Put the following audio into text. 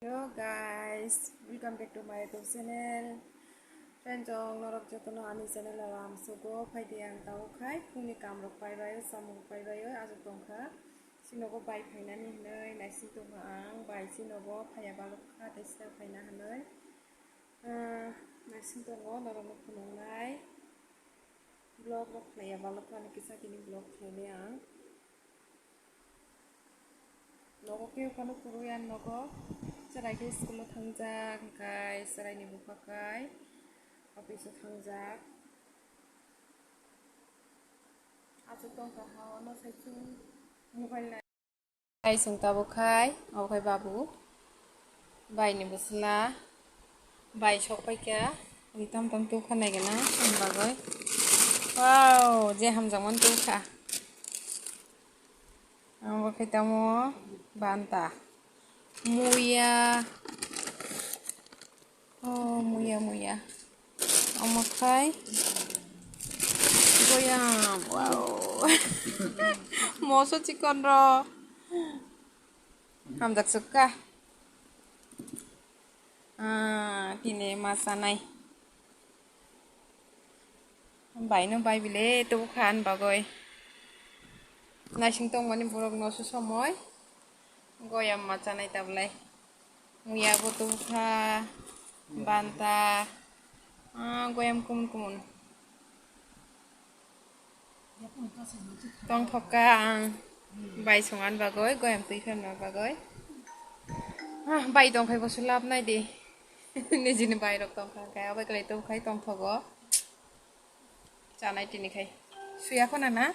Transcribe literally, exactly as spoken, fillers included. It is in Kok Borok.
Hello guys, welcome back to my YouTube channel. Friends, ang norok jotono ani channel o amsugo phaidi ang tao khai phungni kam rok paibai, samung paibai, ajuk tongkha. Sinogo bai phainani hinoi naising tongkha ang, bai sinogo phaiya balokha tei sita phaina hinoi. Ah, naising tongo norokno phunuknai. Vlog rok khlaiya balokha ani kisa kini vlog khlainai ang. Nogo khe phano kwrwi ang nogo. Chwrai khe school o thangjak, hwnkhe chwraini bupha khai office o thangjak. Aswk tongkha ha ono saichung mobile nai. Bai chwng tabuk khai, obo khai babu. Bai ni bwsla. Bai sok paikha. Ri tam tam tukha nai gana ang bagwi. Wow, je hamjakmani tukha. Ang bo khe tamo banta. Muya. Oh, muya, muya. Omo khai. Goyam. Wow. Moso chikon ro. Hamjak sukha. Ah, tini ma chanai. Bai no bai bile tubu kha ani bagwi. Naising tongmani borok no se somoi. Goyam ma chanai ta belai. Muya bo tubu kha. Banta. Ah, goyam kumun kumun. Tongthokka ang bai songani bagwi, goyam twi pharna bagwi. Ah, bai tongkhai bo se lab nai di. Nijini bai rok tongkha, kaya bai kwlai tongkhai tongthogo. Chanai tini khai. Suya khona na?